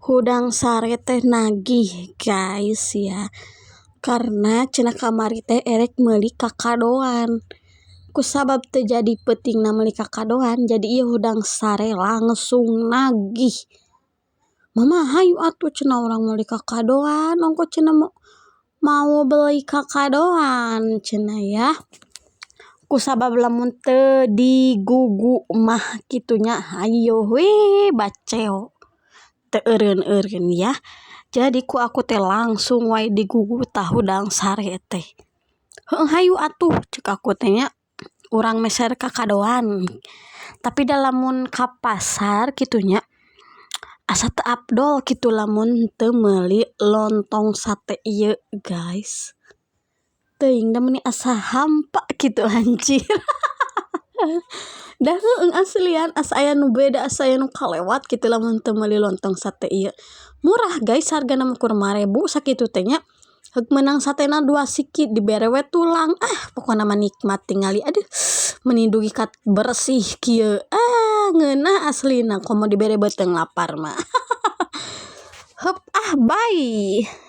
Hudang sare teh nagih, guys, ya, karena cenah kamari teh erek meuli kakadoan. Kusabab teu jadi peutingna meuli kakadoan, jadi ieu hudang sare langsung nagih, "Mama, hayu atuh," cenah, "urang meuli kakadoan ongkoh," cenah, "mau mau beli kakadoan," cenah ya. Kusabab lamun teu digugu mah kitu nya, hayo we baceo teu eureun-eureun ya. Jadi ku aku teh langsung wae digugu tah hudang sare teh. "Heuh, hayu atuh," cek aku teh nya, "urang meser kakadoan." Tapi da lamun ka pasar kitu nya, asa teu afdol kitu lamun teu meuli lontong sate ieu, guys. Teuing da meuni asa hampa kitu, anjir da. Heueuh, aslian asa aya nu beda, asa aya nu kalewat kitu lamun teu meuli lontong sate ieu. Murah, guys, hargana mah ukur 5.000 sakitu teh nya. Heuk meunang satena dua siki, dibere we tulang. Ah, pokona mah nikmat tingali. Aduh, meuni dugi ka bersih kieu. Ah, ngeunah aslina, komo dibere beuteung lapar mah. Heup ah, bye.